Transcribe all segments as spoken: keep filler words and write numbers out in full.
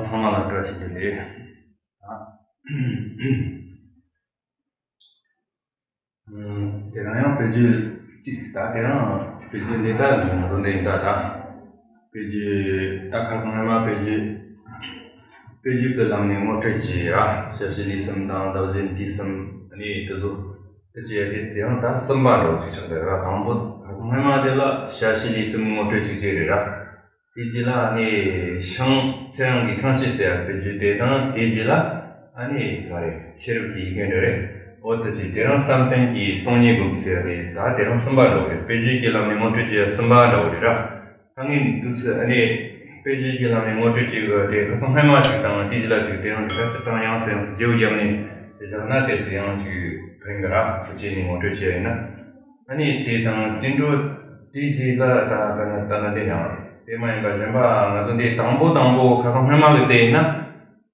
ཚང་མ་ལ་བཀྲ་ཤིས་བདེ་ལེགས། ཨ། ཨམ། དེ་རིང་ཡང་བོད་བརྒྱུད་གཅིག་ད་དེ་རིང་བོད་བརྒྱུད་འདི་ལྟར་འདི་ང་ཚོ་འདི་ཡིན་ད་ད། བོད་བརྒྱུད་ད་ཁ་སང་སྔོན་མ་བོད་བརྒྱུད་བོད་བརྒྱུད་ཀྱི་ལམ་ནས་ངོ་སྤྲོད་བྱས་ར། ཞལ་བྱས་ལུས་གསུམ་དང་བདག་བཞིན་དུས་གསུམ་ནས་དེ་ཚོ་དེ་བྱས་ཏེ་དེ་རིང་ད་གསུམ་པ་འདྲ་བོ་ཅིག་ཆགས་འདུག་ར། དང་པོ་ཁ་སང་སྔོན་མ་དེ་ལ་ཞལ་བྱས་ལུས་གསུམ་ངོ་སྤྲོད་ཅིག་བྱས་རེད་ར། དེ་རྗེས་ལ་ནི་ཤིང་ཚེ་རིང་གི་ཤིང་བཅད་ཟེར་ཡ་བོད་བརྒྱུད་དེ་དང་དེ་རྗེས་ལ་ཨ་ནི་ག་རེ་ཤེས་རབ་ཀྱི་ཡི་གེ་འདྲ་རེད། འོ་དེ་ཅིག་དེ་རིང་བསམ་གཏན་གྱི་སྟོང་ཉིད་སྒོམ་ཟེར་ཡ་དེ་ད་དེ་རིང་གསུམ་པ་འགྲོ་གི་རེད། བོད་བརྒྱུད་ཀྱི་ལམ་ནས་ངོ་སྤྲོད་བྱེད་ཡ་གསུམ་པ་འདྲ་བོ་རེད་ར། ད་ངས་འདུག་ཚེ་ཨ་ནི་བོད་བརྒྱུད་ཀྱི་ལམ་ནས་ངོ་སྤྲོད་བྱེད་དགོས་དེ་ཁ་སང་སྔོན་མ་ཅིག་དང་དེ་རྗེས་ལ་ཅིག་དེ་རིང་ཅིག་ད་སྤྱིར་བཏང་ཡང་སེ་ཡང་སེ་བརྗེ་བོ་བརྒྱབ་ནས་དེ་བཞག་ན་དེ་སེ་ཡང་ཅིག་ཕན་གི་ར། དེ་བྱས་ནས་ངོ་སྤྲོད་བྱེད་ཡ་ཡིན་ན། ཨ་ནི་དེ་དང་དེ་འགྲོ་དེ་རྗེས་ལ་ད་ད་ན་ད་ན་དེ་ཡང་དེ་མ་ཡིན་པ་གཞན་པ་ང་ཚོ་འདི་དང་པོ་དང་པོ་ཁ་སང་སྔོན་མ་གི་དེ་ཡིན་ན།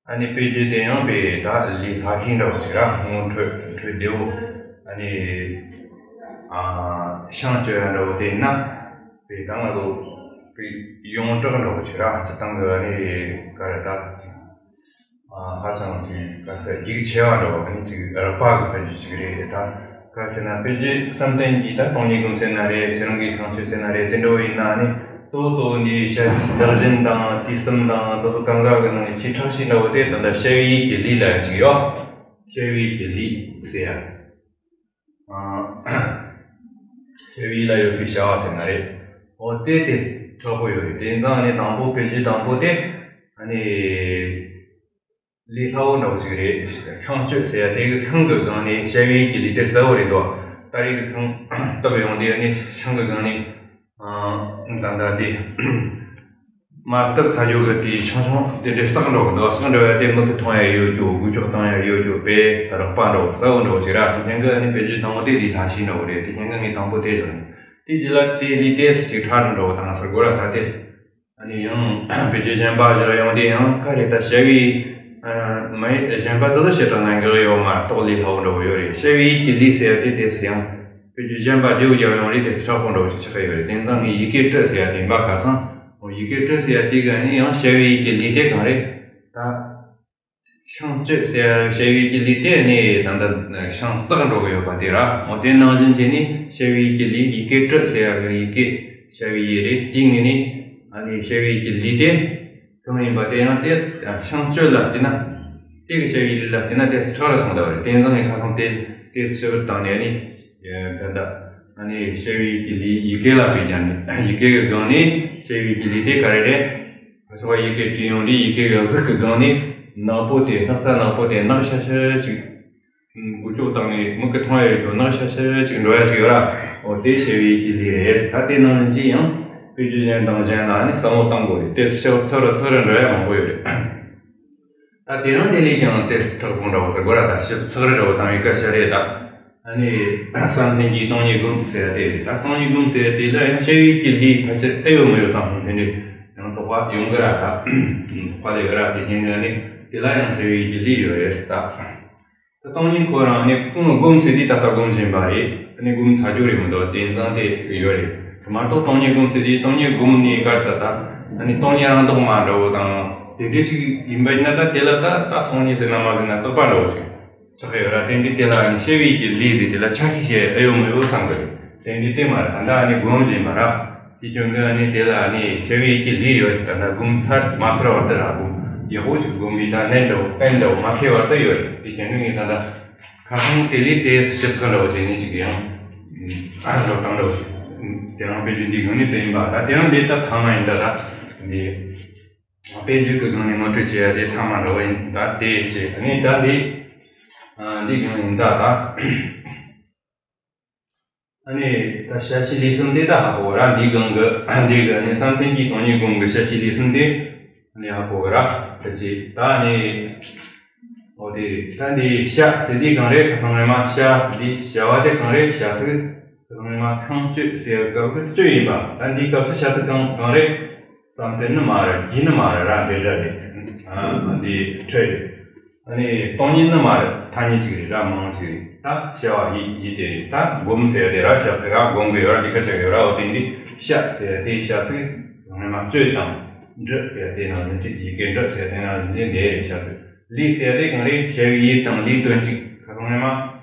ཨ་ནི་དཔེ་བརྗོད་དེ་ཡང་དཔེ་ད་ལས་སླ་ཤོས་འདྲ་བོ་ཞིག་ར། ངོ་འཕྲོད་འཕྲོད་བདེ་བོ། ཨ་ནི་ཨ་ཤིང་གཅོད་ཡ་འདྲ་བོ་དེ་ཡིན་ན་དཔེ་ད་ང་ཚོ་དཔེ་ཡོངས་གྲགས་འདྲ་བོ་ཞིག་ར། སྤྱིར་བཏང་གི་ཨ་ནི་ག་རེ་ད་ཅིག་ཨ་ཧ་ཅང་ཅིག་ག་ས་ཡིག་ཆེ་བ་འདྲ་བོ་ཨ་ནི་ཅིག་རགས་པ་གི་ཕན་ཆོད་ཅིག་རེད་ད། ག་ཟེར་ན་དཔེ་བརྗོད་བསམ་གཏན་གྱི་ད་སྟོང་ཉིད་སྒོམ་ཟེར་ན་རེད། ཚེ་རིང་གི་ཤིང་གཅོད་ཟེར་ན་རེད། དེ་འདྲ་བོ་ཡིན་ན་ནི་གཙོ་བོ་གཙོ་བོ་འདི་ཞལ་བདག་བཞིན་དང་དུས་གསུམ་དང་དེ་ཚོ་གང་ག་གི་ནང་ནས་ཆེས་ཕྲ་ཞིང་འདྲ་བོ་དེ་ད་ལྟ་བྱ་བའི་ཡུལ་གྱི་ལུས་ལ་ཡང་ཅིག་ཡོད། བྱ་བའི་ཡུལ་གྱི་ལུས་ཟེར་ཡ། ཨ། བྱ་བའི་ཡུལ་ལ་ཡོད་པའི་བྱ་བ་ཟེར་ན་རེད། འོ་དེ་དེ་མཁྲེགས་པོ་ཡོད་རེད། དེ་ཡིན་ཙང་ནི་དང་པོ་དཔེ་བརྗོད་དང་པོ་དེ་ཨ་ནི། ལས་སླ་བོ་འདྲ་བོ་ཅིག་རེད། ཤིང་གཅོད་ཟེར་ཡ་དེ་གི་ཤིང་གི་སྒང་ནས་བྱ་བའི་ཡུལ་གྱི་ལུས་དེ་ཟེར་བ་རེད་དོ། ད་རེས་ཀྱི་ཤིང་བཏབ་ཡོང་དུས་ནི་ཤིང་གི་སྒང་ནས་ཨ་ད་ལྟ་དེ་མར་བཏབ་ཚར་རྒྱུ་གི་དེ་ཆུང་ཆུང་དེ་འདྲའི་ཟེགས་འགྲོ་གི་འདུག་ཟེགས་འགྲོ་ཡ་དེ་མིག་གིས་མཐོང་ཡ་ཡོད་རྒྱུ། འགུལ་སྐྱོད་བཏང་ཡ་ཡོད་རྒྱུ། དཔེ་རགས་པ་འདྲ་བོ་གསལ་བོ་འདྲ་བོ་ཅིག་ར། དེ་ཀྱང་གི་ནི་བེད་སྤྱོད་བཏང་བ་དེ་ལས་སླ་ཤོས་འདྲ་བོ་རེད། དེ་ཀྱང་གི་ངས་དང་པོ་དེ་བཞག་ནས་དེ་རྗེས་ལ་དེ་ལས་དེ་ཅིག་ཕྲ་རུ་འགྲོ་བ་དང་ཟེར་དགོས་ར། ད་དེ། ཨ་ནི་ཡང་བེད་སྤྱོད་གཞན་པ་ཞིག་ལ་ཡོང་དུས་ཡང་ག་རེ་ད་བྱ་བའི་ཨ་མ་ཡི་གཞན་པ་དེ་ཚོ་བྱེ་བྲག་ནང་གི་ཡོད་མ་གཏོགས་ལས་སླ་བོ་འདྲ་བོ་ཡོད་རེད། བྱ་བའི་ཡུལ་གྱི་ལུས་ཟེར་ཡ་དེ་དེ་སུ་ཡང་བེད་སྤྱོད་གཞན་པ་བརྗེ་བོ་རྒྱབ་ཡོང་རེད། དེ་སུ་ཕྲག་པོ་འདྲ་བོ་ཞིག་ཆགས་ཀྱི་ཡོད་རེད། དེང་སང་ངས་ཡི་གེ་བྲི་ཟེར་ཡ་དེ་ཡིན་པ་ཁ་སང་། འོ་ཡི་གེ་བྲི་ཟེར་ཡ་དེ་ག་ནི་ཡང་བྱ་བའི་ཡུལ་གྱི་ལུས་དེ་གང་རེད་ད། ཤིང་གཅོད་ཟེར་ཡ་བྱ་བའི་ཡུལ་གྱི་ལུས་དེ་ནི་ད་ལྟ་ཤིང་ཟེགས་འགྲོ་གི་ཡོད་པ་དེ་ར། འོ་དེ་ནང་བཞིན་བྱས་ནས་བྱ་བའི་ཡུལ་གྱི་ལུས་ཡི་གེ་བྲི་ཟེར་ཡ་གི་ཡི་གེ་བྱ་བའི་ཡུལ་རེད། དེ་ངོས་ནས་ཨ་ནི་བྱ་བའི་ཡུལ་གྱི་ལུས་དེ་གང་ཡིན་པ་དེ་ཡང་དེ་ཤིང་གཅོད་ལ་བལྟས་ན། དེ་གི་བྱ་བའི་ཡུལ་ལ་བལྟས་ན་དེ་ཕྲ་རུ་སོང་བསྡད་པ་རེད། དེ་ཡིན་ཙང་ངས་ཁ་སང་དེ་དེ་ཕྱི་བུར་བཏང་ནས་ནི་ད་ལྟ་ཨ་ནི་བྱ་བའི་ཡུལ་གྱི་ལུས་ཡི་གེ་ལ་བེད་སྦྱར་ནས་ཡི་གེ་གི་སྒང་ནས་བྱ་བའི་ཡུལ་གྱི་ལུས་དེ་ག་རེ་རེད། ཕྱོགས་ཡི་གེ་བྲིས་ཡོང་དུས་ཡི་གེ་གི་གཟུགས་ཀྱི་སྒང་ནས་ནག་པོ་དེ་སྣག་ཚ་ནག་པོ་དེ་ནག་ཤར་ཤར་ཅིག་འགུལ་སྐྱོད་བཏང་ནས་མིག་གིས་མཐོང་ཡ་ཡོད་རྒྱུ་ནག་ཤར་ཤར་ཅིག་འགྲོ་ཡ་ཅིག་ཡོད་ར། འོ་དེ་བྱ་བའི་ཡུལ་གྱི་ལུས་རེད། ད་དེ་ནང་བཞིན་ཅི་ཡང་བེད་སྤྱོད་གཞན་དང་གཞན་ལ་ནི་བསམ་བློ་བཏང་དགོས་རེད། དེ་ཕྱོགས་ཚུར་ར་ཚུར་ར་འགྲོ་ཡ་མང་པོ་ཡོད་རེད། ད་དེ་རིང་དེ་ལས་ཀྱང་དེ་ཕྲག་པོ་འདྲ་བོ་ཟེར་དགོས་ར། ད་ཞིབ་ཚགས་རེ་འདྲ་བོ་བཏང་བའི་སྐད་ཆ་རེད་ད། ཨ་ནི་བསམ་གཏན་གྱི་སྟོང་ཉིད་སྒོམ་ཟེར་ཡ་དེ་རེད། ད་སྟོང་ཉིད་སྒོམ་ཟེར་ཡ་དེ་ལ་ཡང་བྱ་བའི་ཡུལ་གྱི་ལུས་ཕལ་ཆེར་ཨེ་ཡོད་མི་ཡོད་བསམ་སོང་། དེ་འདྲའི་ཡང་དོགས་པ་ཡོང་གི་ར། ད་དོགས་པ་ལས་ཡོད་ར། དེ་རྐྱེན་གྱིས་ནི་དེ་ལ་ཡང་བྱ་བའི་ཡུལ་གྱི་ལུས་ཡོད་རེད་ད། ད་སྟོང་ཉིད་ཁོ་རང་ནི་ཀུན་སྒོམ་ཟེར་དུས་ད་ལྟ་སྒོམ་བཞིན་པ་རེད། ཨ་ནི་སྒོམ་ཚར་རྒྱུ་རེད་མི་འདུག་དེང་སང་དེ་ཡོད་རེད། མ་གཏོགས་སྟོང་ཉིད་སྒོམ་ཟེར་དུས་སྟོང་ཉིད་སྒོམ་ནི་ག་རེ་ཟེར་ད། ཨ་ནི་སྟོང་ཉིད་རང་ལྡོག་མ་འདྲ་བོ་དང་དེ་འདྲ་ཞིག་ཡིན་པ་ཡིན་ན་ད་དེ་ལ་ད་ད་སྟོང་ཉིད་ཟེར་ན་མ་ཟེར་ན་བསྟོད་པ་འདྲ་བོ་ཞིག་ཆགས་ཡོད་ར། དེ་འདྲའི་དེ་ལ་ཨ་ནི་བྱ་བའི་ཡུལ་གྱི་ལུས་ཟེར་དེ་ལ་ཆ་ཤས་བཤད་ཨེ་ཡོད་མི་ཡོད་བསམ་གི་རེད། དེ་འདྲའི་དེ་མ་རེད། ད་ལྟ་ཨ་ནི་སྒོམ་བཞིན་པ་ར། དེ་རྐྱེན་གྱིས་ཨ་ནི་དེ་ལ་ཨ་ནི་བྱ་བའི་ཡུལ་གྱི་ལུས་ཡོད་རེད། ད་ལྟ་སྒོམ་ཚར་མ་ཚར་བར་དུ་ར། སྒོམ་ཡག་པོ་ཞིག་སྒོམ་པའི་ད་གནད་འདྲ་བོ་གཏན་འདྲ་བོ་མ་འཁེལ་བར་དུ་ཡོད་རེད། དེ་རྐྱེན་གྱིས་ངས་ད་ལྟ་ཁ་སང་དེ་ལས་དེ་ཞིབ་ཚགས་འདྲ་བོ་བྱས་ནས་ཅིག་ཡང་ཨ་འགྲོ་སྟངས་འདྲ་བོ་ཞིག་དེ་རང་དཔེ་བརྗོད་འདིའི་སྒང་ནས་དེ་ཡིན་པ། ད་དེ་རང་འདི་ད་ཐ་མ་ཡིན་ད། ད་འདི་དཔེ་བརྗོད་ཀྱི་སྒང་ནས་ངོ་སྤྲོད་བྱེད་ཡ་དེ་ཐ་མ་འདྲ་བོ་ཡིན་ད། དེ་བྱས་ཨ་ནི་ད་འདི་ཨ་འདི་སྒང་ཡིན་ད། ད། ཨ་ནི་ད་བྱ་བྱེད་ལས་གསུམ་དེ་ད་ཧ་གོ་ར། འདིའི་སྒང་གི་འདི་གི་ཨ་ནི་བསམ་གཏན་གྱི་སྟོང་ཉིད་སྒོམ་གྱི་བྱ་བྱེད་ལས་གསུམ་དེ་ཨ་ནི་ཧ་གོ་ར། ད་ཅི་ད་ཨ་ནི་འོ་དེ་རེད། ད་འདི་བྱ་ཟེར་དུས་གང་རེད། ཁ་སང་སྔོན་མ་བྱ་ཟེར་དུས་བྱ་བ་དེ་གང་རེད། བྱ་ཚིག་ཁ་སང་སྔོན་མ་ཤིང་གཅོད་ཟེར་བའི་སྐབས་ཀྱི་གཅོད་ཡིན་པ། ད་འདིའི་སྐབས་སུ་བྱ་ཚིག་གང་གང་རེད། བསམ་གཏན་ནི་མ་རེད། རྒྱུད་ནི་མ་རེད་ར། འབྲེལ་སྒྲ་རེད། ཨ་འདི་ཕྲད་རེད། ཨ་ནི་སྟོང་ཉིད་ནི་མ་རེད། ཐ་སྙད་ཅིག་རེད་ར། མང་ཅིག་རེད། ད་བྱ་བ་ཡིད་ཡིད་དེ་རེད། ད་སྒོམ་ཟེར་ཡ་དེ་ར་བྱ་ཚིག་ར། སྒོམ་གི་ཡོད་ར། འདི་སྐད་ཆ་ཡོད་ར། འོ་དེ་འདི་བྱ་ཟེར་ཡ་དེ་བྱ་ཚིག་སྔོན་མ་གཅོད་དང་ འབྲུ་ཟེར་དེ་ནང་བཞིན་གྱི་ཡི་གེ་འབྲུ་ཟེར་དེ་ནང་བཞིན་གྱི་འདི་རེད་ཆགས་ཚུལ། ལི་ཟེར་དེ་གང་རེད། བྱ་བའི་ཡི་དང་ལི་དོན་གཅིག་ཁ་སང་ནས་མ།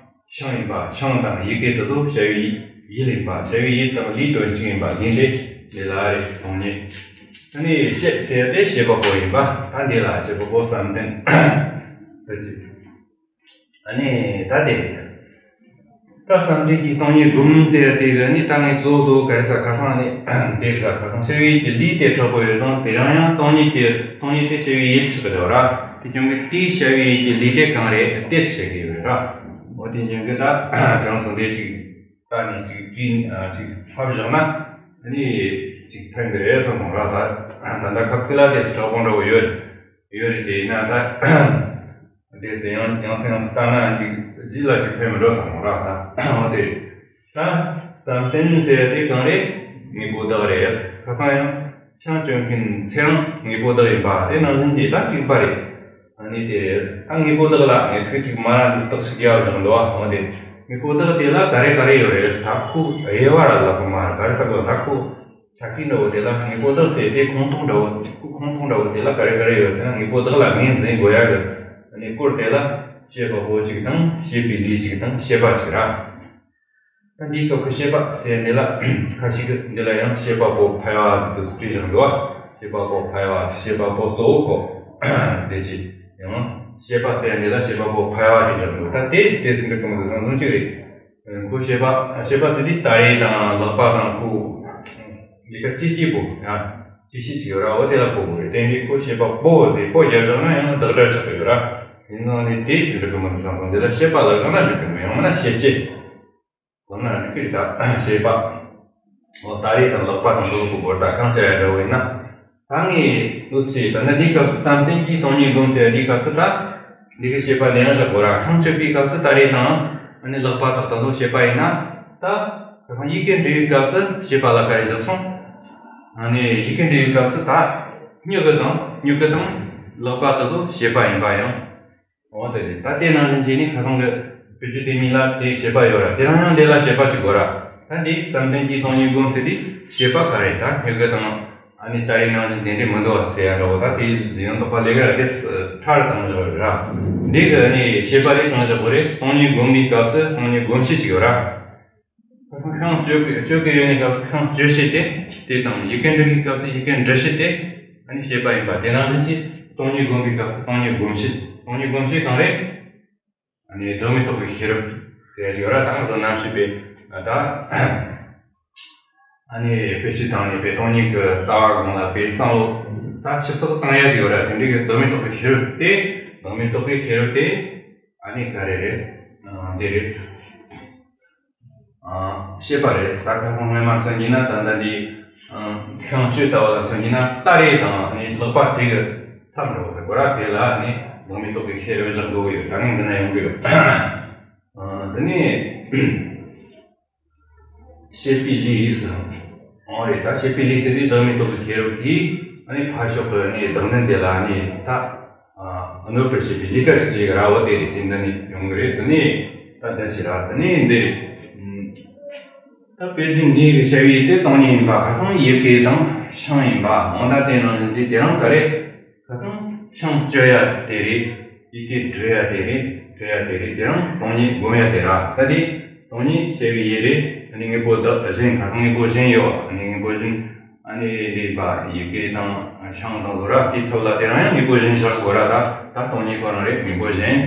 ཤིང་ཡིན་པ། ཤིང་དང་ཡི་གེ་དེ་ཚོ་བྱ་བའི་ཡི་ལ་ཡིན་པ། བྱ་བའི་ཡི་དང་ལི་དོན་གཅིག་ཡིན་པ་འདི་འདི་འདི་ལ་རེད་སྟོང་ཉིད། ཨ་ནི་བྱེད་ཟེར་དེ་བྱེད་པ་པོ་ཡིན་པ། ད་འདི་ལ་བྱེད་པ་པོ་བསམ་གཏན་ཟེར་ཞིག་ཨ་ནི་ད་དེ་རེད། ད་བསམ་གཏན་གྱི་སྟོང་ཉིད་སྒོམ་ཟེར་དེ་གི་ནི་ད་ངས་གཙོ་བོ་གཙོ་བོ་ག་རེ་ཟེར་ཁ་སང་ནི་དེ་གི་ཁ་སང་བྱ་བའི་ཡི་གེ་ལི་དེ་གྲགས་པོ་ཡོད་ཙང་དེ་རང་ཡང་སྟོང་ཉིད་ཀྱི་སྟོང་ཉིད་དེ་བྱ་བའི་ཡིད་ཆགས་ཀྱི་རེད་ར། དེ་རྐྱང་གི་དེའི་བྱ་བའི་ཡིད་ཀྱི་ལི་དེ་གང་རེད་དེ་ཞིག་བྱེད་ཀྱི་ཡོད་ར། འོ་དེ་རྐྱང་གི་ད་ཁྱེད་རང་ཚོ་འདི་ཅིག་ལྟ་ནས་ཅིག་བྲིས་ཅིག་ཕབ་བཞག་ན་ཨ་ནི་ཅིག་ཕན་གི་རེད་བསམ་མོ་ར། ད་ད་ལྟ་ཁ་ཕི་ལ་དེ་སི་གྲགས་པོ་འདྲ་བོ་ཡོད་ཡོད་རེད། དེ་ཡིན་ན་ད། དེ་སེ་ཡང་ཡང་སེ་ཡང་སེ་ལྟ་ན་ཅིག་རྗེས་ལ་ཅིག་ཕན་མི་འགྲོ་བསམ་མོ་ར། ད་འོ་དེ་རེད། ད་བསམ་གཏན་ཟེར་དེ་གང་རེད། དངོས་པོ་བདག་རེད། ཁ་སང་ཡང་ཤིང་གཅོད་མཁན་ཚེ་རིང་དངོས་པོ་བདག་ཡིན་པ་དེ་ནང་བཞིན་གྱི་ད་གཅིག་པ་རེད། ཨ་ནི་དེ་རེད། ད་དངོས་པོ་བདག་ལ་ངས་ཐུགས་གཅིག་མ་ར་འདི་རྟགས་ཤིག་རྒྱག་བཞག་འདུག་ཨ་འོ་དེ་དངོས་པོ་བདག་དེ་ལ་ག་རེ་ག་རེ་ཡོད་རེད། ད་ཁོ་དབྱེ་བ་ར་ལབ་གི་མ་རེད། ག་རེ་ཟེར་དགོས། ད་ཁོ། ཆ་རྐྱེན་འདྲ་བོ་དེ་ལ་དངོས་པོ་བདག་ཟེར་དེ་ཁུངས་ཐུང་འདྲ་བོ། ཁུངས་ཐུང་འདྲ་བོ་དེ་ལ་ག་རེ་ག་རེ་ཡོད་ཟེར་ན། དངོས་པོ་བདག་ལ་ངོས་འཛིན་དགོས་ཡ་གི་ཨ་ནི་སྐོར་དེ་ལ་བྱེད་པ་པོ་གཅིག་དང་བྱེད་པའི་ལས་གཅིག་དང་བྱེད་པ་གཅིག་ར། ད་འདིའི་སྐབས་ཀྱི་བྱེད་པ་ཟེར་འདི་ལ་ཁ་ཅིག་གི་འདི་ལ་ཡང་བྱེད་པ་པོ་ཕལ་བ་དུ་བྲིས་བཞག་འདུག་བ། བྱེད་པ་པོ་ཕལ་བ། བྱེད་པ་པོ་གཙོ་བོ་གོ། དེ་ཅི་ཡང་བྱེད་པ་ཟེར་འདི་ལ་བྱེད་པ་པོ་ཕལ་བ་བྲིས་བཞག་འདུག་ད་དེ་དེ་ཚིག་འདི་གང་དུ་ཡང་ལུང་གཅིག་རེད། ཁོ་བྱེད་པ་བྱེད་པ་ཟེར་དུས་སྟ་རེ་དང་ལག་པ་དང་ཁོ་འདི་ག་ཅི་སྐྱེས་པོ་ཡང་ཅི་ཤེས་ཅི་ཡོད་ར། འོ་དེ་ལ་གོ་དགོས་རེད། དེ་འདྲའི་ཁོ་བྱེད་པ་པོ་དེ་པོ་རྒྱབ་བཞག་ན་ཡང་བདག་སྒྲ་ཆགས་ཀྱི་ཡོད་ར། ཡིན་ནའང་ནི་དེ་ཅི་འགྲིག་གི་མི་འདུག་བསམ་སོང་། དེ་ལ་བྱེད་པ་ལབ་བཞག་ན་འགྲིག་གི་མི་ཡང་མིན་ན་བྱེད་ཅེས་ལབ་ན་འགྲིག་གི་རེད། ད་བྱེད་པ་འོ་སྟ་རེ་དང་ལག་པ་དང་དོ་གོ་དགོས་ར། ད་གང་བྱ་ཡ་འདྲ་བོ་ཡིན་ན། ད་ངས་འདུག་སེ་ད་ནི་འདིའི་སྐབས་སུ་བསམ་གཏན་གྱིས་སྟོང་ཉིད་སྒོམ་ཟེར་བ་འདིའི་སྐབས་སུ་ད་འདི་གི་བྱེད་པ་ལེན་བཞག་དགོས་ར། ཁམས་གཅོད་པའི་སྐབས་སུ་སྟ་རེ་དང་ཨ་ནི་ལག་པ་དག་དང་དུ་བྱེད་པ་ཡིན་ན་ད་ཁ་སང་ཡི་གེ་འབྲི་བའི་སྐབས་སུ་བྱེད་པ་ལ་ག་རེ་བཞག་སོང་། ཨ་ནི་ཡི་གེ་འབྲི་བའི་སྐབས་སུ་ད་སྨྱུ་གུ་དང་སྨྱུ་གུ་དང་ལག་པ་དག་དུ་བྱེད་པ་ཡིན་པ་ཡང་། འོ་དེ་རེད། ད་དེ་ནང་བཞིན་བྱས་ནས་ཁ་སང་གི་བེད་སྤྱོད་དེ་གཉིས་ལ་དེ་བྱེད་པ་ཡོད་ར། དེ་རང་ཡང་དེ་ལ་བྱེད་པ་ཅིག་དགོས་ར། ད་འདི་བསམ་གཏན་གྱིས་སྟོང་ཉིད་སྒོམ་ཟེར་དུས་བྱེད་པ་ག་རེ། ད་སྨྱུ་གུ་དང་ཨ་ནི་སྟ་རེ་ནང་བཞིན་དེ་འདྲས་མི་འདུག་བ་ཟེར་ཡ་འདྲ་བོ། ད་དེ་ཡང་དག་པ་ལས་ཀ་ར་དེ་ཁྲ་རུ་བཏང་བཞག་ཡོད་ར། འདི་གི་ཨ་ནི་བྱེད་པ་དེ་གང་བཞག་དགོས་རེད། སྟོང་ཉིད་སྒོམ་པའི་སྐབས་སུ་སྟོང་ཉིད་སྒོམ་བྱེད་ཅིག་ཡོད་ར། ཁ་སང་ཤིང་གཅོད་ཀྱི་གཅོད་ཀྱི་ཡོད་ནི་སྐབས་སུ་ཤིང་གཅོད་བྱེད་དེ། དེ་དང་ཡི་གེ་འབྲི་གི་སྐབས་སུ་ཡི་གེ་འབྲི་བྱེད་དེ། ཨ་ནི་བྱེད་པ་ཡིན་པ། དེ་ནང་བཞིན་གྱི་སྟོང་ཉིད་སྒོམ་པའི་སྐབས་སུ་སྟོང་ཉིད་སྒོམ་བྱེད། སྟོང་ཉིད་སྒོམ་བྱེད་གང་རེད། ཨ་ནི་བདག་མེད་རྟོགས་པའི་ཤེས་རབ་ཟེར་ཡ་ཅིག་ཡོད་ར། ད་ང་ཚོ་ནམ་ཞིག་པའི་ད་ཨ་ནི་བེད་སྤྱོད་བཏང་ནས་པའི་སྟོང་ཉིད་ཀྱི་ལྟ་བ་སྒང་ལ་པའི་བསམ་བློ་ད་ཆུ་ཚགས་བཏང་ཡ་ཅིག་ཡོད་ར། དེ་འདྲའི་གི་བདག་མེད་རྟོགས་པའི་ཤེས་རབ་དེ། བདག་མེད་རྟོགས་པའི་ཤེས་རབ་དེ་ཨ་ནི་ག་རེ་རེད། ཨ་འདི་རེད། ཨ་ཤེས་པ་རེད། ད་ཁ་སང་སྔོན་མ་མཚོན་གྱི་ན་ད་ལྟ་འདི་ཨ་ཤིང་གཅོད་ལྟ་བུ་ལ་མཚོན་གྱི་ན་སྟ་རེ་དང་ནི་ལག་པ་དེ་གི་མཚམས་འདྲ་བོ་རེད་གོ་ར། དེ་ལ་ནི་བདག་མེད་རྟོགས་པའི་ཤེས་རབ་བཞག་དགོས་ཀྱི་ཡོད། ད་ངས་འདི་ན་ཡོང་གི་ཡོད། ཨ་དེ་ནས་བྱེད་པའི་ལས་ཟེར། འོ་རེད། ད་བྱེད་པའི་ལས་ཟེར་དུས་བདག་མེད་རྟོགས་པའི་ཤེས་རབ་དེ་ཨ་ནི་ཕར་ཕྱོགས་ཀྱི་ནི་བདག་འཛིན་དེ་ལ་ནི་ད་ཨ་གནོད་པར་བྱེད་པའི་ལས་ཀ་ཞིག་བྱེད་ཀྱི་ར། འོ་དེ་རེད། དེ་འདི་ནས་ཡོང་གི་རེད། དེ་ནས་ད་ད་ཅི་ར། དེ་ནས་འདི་རེད། ད་དཔེ་དེ་འདི་གི་བྱ་བའི་དེ་སྟོང་ཉིད་ཡིན་པ། ཁ་སང་ཡི་གེ་དང་ཤིང་ཡིན་པ། འོ་ད་དེ་ནང་བཞིན་དེ་དེ་རང་ག་རེད། ཁ་སང་ཤིང་གཅོད་ཡ་དེ་རེད། ཡི་གེ་འབྲི་ཡ་དེ་རེད། འབྲི་ཡ་དེ་རེད། དེ་རང་སྟོང་ཉིད་སྒོམ་ཡ་དེ་ར། ད་དེ་སྟོང་ཉིད་བྱ་བའི་ཡི་རེད། ཨ་ནི་དངོས་པོ་བདག་གཞན། ཁ་སང་དངོས་པོ་གཞན་ཡོད། ཨ་ནི་དངོས་པོ་གཞན་ཨ་ནི་རེད་པ། ཡི་གེ་དང་ཤིང་དང་ལོ་ར། དེའི་ཚབ་ལ་དེ་རང་ཡང་དངོས་པོ་གཞན་བཞག་དགོས་ར། ད་ད་སྟོང་ཉིད་ཁོ་རང་རེད། དངོས་པོ་གཞན།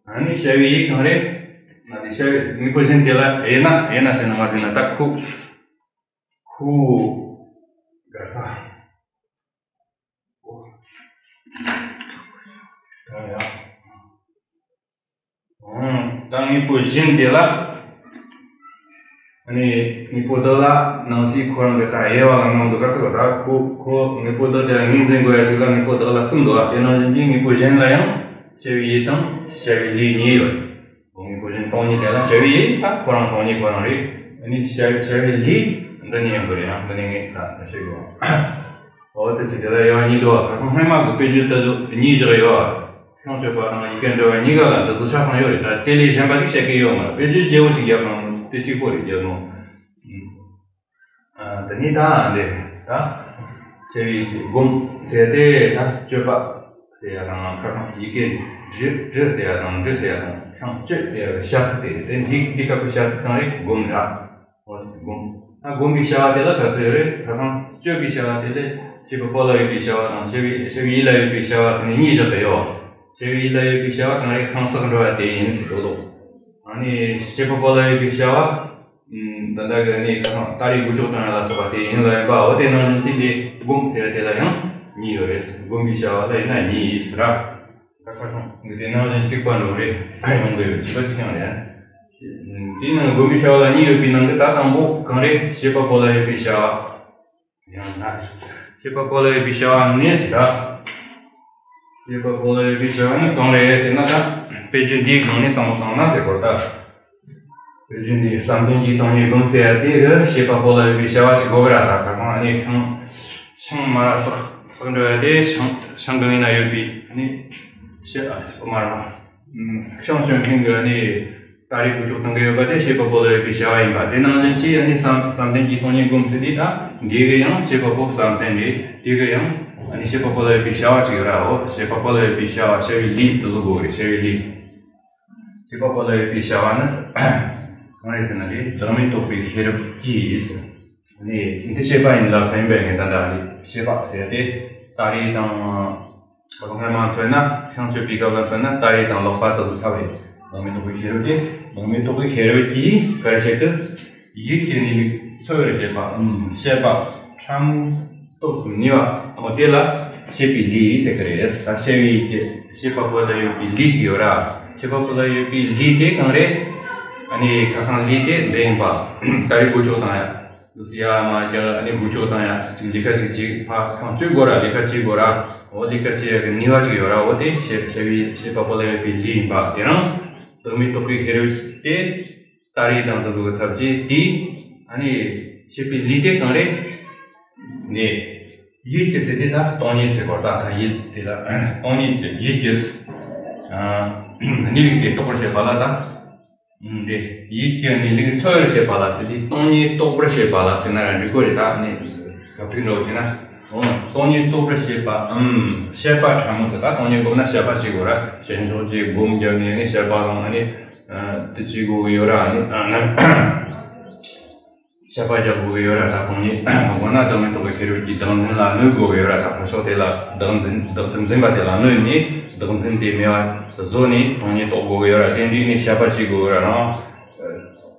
ཨ་ནི་བྱ་བའི་ཡི་གང་རེད། ང་དེ་བྱ་བའི་དངོས་པོ་གཞན་དེ་ལ་དབྱེ་ན། དབྱེ་ན་ཟེར་ན་ང་དེ་ན་ད་ཁུ་ཁུ་ག་ས། ད་ཡ། ཨང་། ད་དངོས་པོ་གཞན་དེ་ལ། ཨ་ནི་དངོས་པོ་བདག་ལ་ནང་གསེས་ཁོ་རང་གི་ད་དབྱེ་བ་ལ་ནང་དུ་ག་ཚོད་པ། ད་ཁོ་ཁོ་དངོས་པོ་བདག་དེ་ལ་ངོས་འཛིན་དགོས་ཡ་ཅིག་ལ་དངོས་པོ་བདག་ལ་གསུམ་འདུག་བ། དེ་ནང་བཞིན་གྱི་དངོས་པོ་གཞན་ལ་ཡང་བྱ་བའི་ཡུལ་དང་བྱ་བའི་ལས་གཉིས་ཡོད། དངོས་པོ་གཞན་སྟོང་ཉིད་དེ་ལ་བྱ་བའི་ཡུལ་ད་ཁོ་རང་སྟོང་ཉིད་ཁོ་རང་རེད། ཨ་ནི་བྱ་བྱ་བའི་ལས་འདི་ནས་ཡོང་གི་རེད། ཡང་འདི་ནས་ངས་ད་བཤད་དགོས། འོ་དེ་ཚིག་དེ་ལ་དབྱེ་བ་གཉིས་འདུག་བ། ཁ་སང་སྔོན་མ་གི་དཔེ་བརྗོད་ལྟ་བུ་གཉིས་བཞག་ཡོད་བ། ཤིང་གཅོད་པ་དང་ཡི་གེ་འབྲི་བ་གཉིས་ཀ་ལ་འདི་ཚོ་ཆ་ཚང་ཡོད་རེད། ད་དེ་ལས་གཞན་པ་ཅིག་བཤད་ཀྱི་ཡོད་མ་རེད། དཔེ་བརྗོད་བརྗེ་བོ་ཅིག་བརྒྱབ་ན་དེ་གཅིག་པོ་རེད་བརྒྱབ་ནོ། ཨ་དེ་ནི་ད་འདི་རེད་ད། བྱ་བའི་ཡིད་ཀྱི་སྒོམ་ཟེར་ཏེ་ད་སྤྱོད་པ་ཟེར་ཡ་དང་ཁ་སང་ཡི་གེ་འབྲི་འབྲི་ཟེར་ཡ་དང་འབྲི་ཟེར་ཡ་དང་ཤིང་གཅོད་ཟེར་ཡ་གི་བྱ་ཚིག་དེ་རེད། དེ་འདི་འདི་སྐབས་ཀྱི་བྱ་ཚིག་གང་རེད། སྒོམ་རེད། འོ་སྒོམ། ད་སྒོམ་པའི་བྱ་བ་དེ་ལ་ག་ཚོད་ཡོད་རེད། ཁ་སང་སྤྱོད་པའི་བྱ་བ་དེ་ལས་བྱེད་པ་པོ་ལ་ཡོད་པའི་བྱ་བ་དང་བྱ་བའི་བྱ་བའི་ཡིད་ལ་ཡོད་པའི་བྱ་བ་ཟེར་ནས་གཉིས་བཞག་གི་ཡོད། བྱ་བའི་ཡིད་ལ་ཡོད་པའི་བྱ་བ་གང་རེད། ཁང་བསགས་འགྲོ་བ་དེ་ཡིན་ཟེར་དོ་ལོ། ཨ་ནི་བྱེད་པ་པོ་ལ་ཡོད་པའི་བྱ་བ། ད་ལྟ་གི་ནི་ཁ་སང་ཏཱ་རེ་སྒོ་ལྕོག་བཏང་ཡ་ལ་སོགས་པ་དེ་ཡིན་ལ་ཡིན་པའོ། དེ་ནང་བཞིན་གྱི་འདི་སྒོམ་ཟེར་དེ་ལ་ཡང་གཉིས་ཡོད་རེད། སྒོམ་པའི་བྱ་བ་ལ་ཡིན་ན་གཉིས་ཡིན་ཟེར་ར། ད་ཁ་སང་གི་དེ་ནང་བཞིན་གཅིག་པ་འགྲོ་རེད། ཡོང་གི་ཡོད། གཅིག་པ་གཅིག་རྐྱང་རེད། དེའི་ནང་སྒོམ་པའི་བྱ་བ་ལ་གཉིས་ཡོད་པའི་ནང་གི་ད་དང་པོ་གང་རེད། བྱེད་པ་པོ་ལ་ཡོད་པའི་བྱ་བ། ཡང་ན། བྱེད་པ་པོ་ལ་ཡོད་པའི་བྱ་བ་ནི་ཟེར་ར། བྱེད་པ་པོ་ལ་ཡོད་པའི་བྱ་བ་ནི་གང་རེད་ཟེར་ན། ད་དཔེ་བརྗོད་འདིའི་སྒང་ནས་བསམ་བློ་བཏང་ན་ཟེར་གོ་ད། དཔེ་བརྗོད་འདིའི་བསམ་གཏན་གྱི་སྟོང་ཉིད་སྒོམ་ཟེར་ཡ་དེ་གི་བྱེད་པ་པོ་ལ་ཡོད་པའི་བྱ་བ་ཞིག་དགོས་གི་ར། ད་ཁ་སང་ཨ་ནི་ཤིང་ཤིང་མ་ར་བསགས་བསགས་འགྲོ་ཡ་དེ་ཤིང་ཤིང་གི་ངོས་ན་ཡོད་པའི་ཨ་ནི་བྱེད་ཨ་མ་ར་མ། ཤིང་གཅོད་མཁན་གྱི་ཨ་ནི་ཏཱ་རེ་སྒོ་ལྕོག་བཏང་གི་ཡོད་པ་དེ་བྱེད་པ་པོ་ལ་ཡོད་པའི་བྱ་བ་ཡིན་པ། དེ་ནང་བཞིན་གྱི་ཨ་ནི་བསམ་བསམ་གཏན་གྱི་སྟོང་ཉིད་སྒོམ་ཟེར་དེ་ད་འདི་གི་ཡང་བྱེད་པ་པོ་བསམ་གཏན་རེད། དེ་གི་ཡང་ཨ་ནི་བྱེད་པ་པོ་ལ་ཡོད་པའི་བྱ་བ་ཅིག་ཡོད་ར། འོ་བྱེད་པ་པོ་ལ་ཡོད་པའི་བྱ་བ་བྱ་བའི་ལས་དེ་ལ་གོ་རེད། བྱ་བའི་ལས། བྱེད་པ་པོ་ལ་ཡོད་པའི་བྱ་བ་ནི་གང་རེད་ཟེར་ན། དེ་བདག་མེད་རྟོགས་པའི་ཤེས་རབ་ཀྱིས། ནི་འདི་བྱེད་པ་ཡིན་ལ་ལྷ་ཡིན་པས་ངས་ད་ལྟ་ནི་བྱེད་པ་ཟེར་ཏེ་ཏཱ་རེ་དང་། སྔོན་མ་མཚོན་ན་ཤིང་གཅོད་པའི་སྐབས་ལ་མཚོན་ན་ཏཱ་རེ་དང་ལག་པ་དེ་ཚོ་ཚ་བའི་བདག་མེད་རྟོགས་པའི་ཤེས་རབ་དེ། བདག་མེད་རྟོགས་པའི་ཤེས་རབ་ཀྱིས་ག་རེ་བྱེད་ཀྱི། ཡིད་ཀྱི་གནས་ལུགས་འཚོལ་བར་བྱེད་པའམ་བཤད་པ་ཕྲ་མོ་རྟོགས་སུ་ནུས་པ། འོ་དེ་ལ་བྱེད་པའི་ལས་ཟེར་གི་རེད། ད་བྱ་བའི་ཡིད་ཀྱི་བྱེད་པ་པོ་ལ་ཡོད་པའི་ལས་ཤིག་ཡོད་ར། བྱེད་པ་པོ་ལ་ཡོད་པའི་ལས་དེ་གང་རེད། ཨ་ནི་ཁ་སང་ལས་དེ་འདི་ཡིན་པ། ཏཱ་རེ་སྒོ་ལྕོག་བཏང་ཡ། ལུས་སུ་ཡ་མ་རྒྱག་ཨ་ནི་སྒོ་ལྕོག་བཏང་ཡ། ཅིག་ལས་ཀ་ཅིག་ཅིག་ཕ་ཁང་གཅོད་དགོས་ར། ལས་ཀ་བྱེད་དགོས་ར། འོ་ལས་ཀ་བྱེད་ཡ་གི་ནུས་པ་ཅིག་ཡོད་ར། འོ་དེ་བྱེད་བྱ་བའི་བྱེད་པ་པོ་ལ་ཡོད་པའི་ལས་ཡིན་པ། དེ་རང་བདག་མེད་རྟོགས་པའི་ཤེས་རབ་དེ་ཏཱ་རེ་དང་དེ་ཚོ་གི་ཚབ་བྱེད་དེ། ཨ་ནི་བྱེད་པའི་ལས་དེ་གང་རེད། ནས་ཡིད་ཀྱི་ཟེར་དེ་ད་སྟོང་ཉིད་ཟེར་གོ་ད། ད་ཡིད་དེ་ལ་སྟོང་ཉིད་ཀྱི་ཡིད་ཀྱི་གནས་ལུགས་དེ་རྟོགས་པར་བྱེད་པ་ལ་ད། འདི་ཡིད་ཀྱི་གནས་ལུགས་འཚོལ་བར་བྱེད་པ་ལ་ཟེར་དེ་སྟོང་ཉིད་རྟོགས་པར་བྱེད་པ་ལ་ཟེར་ན་ར་འགྲིག་གོ་རེད། ད་ནི་གབ་ཚིག་འདྲ་བོ་བྱས་ན། འོ་སྟོང་ཉིད་རྟོགས་པར་བྱེད་པའམ་བཤད་པ་ཕྲ་མོ་ཟེར། ད་སྟོང་ཉིད་སྒོམ་ན་བཤད་པ་བྱེད་དགོས་ར། བྱེད་འཇོག་བྱེད་སྒོམ་རྒྱབ་ནས་ནི་བཤད་པ་ལ་ནི་དེ་བྱེད་དགོས་གི་ཡོད་ར། ནི་བཤད་པ་རྒྱག་དགོས་ཀྱི་ཡོད་ར། ད་སྟོང་ཉིད་དགོངས་ན་བདག་མེད་རྟོགས་པའི་ཤེས་རབ་ཀྱིས་བདག་འཛིན་ལ་གནོད་དགོས་ཀྱི་ཡོད་ར། ད་ཕར་ཕྱོགས་དེ་ལ་བདག་འཛིན་བདག་ཏུ་འཛིན་པ་དེ་ལ་གནོད་ནས་བདག་འཛིན་དེ་མེད་པ་བཟོ་ནས་སྟོང་ཉིད་རྟོགས་དགོས་ཀྱི་ཡོད་ར། དེ་འདྲའི་ནས་བཤད་པ་བྱེད་དགོས་ཀྱི་ཡོད་ར། རང་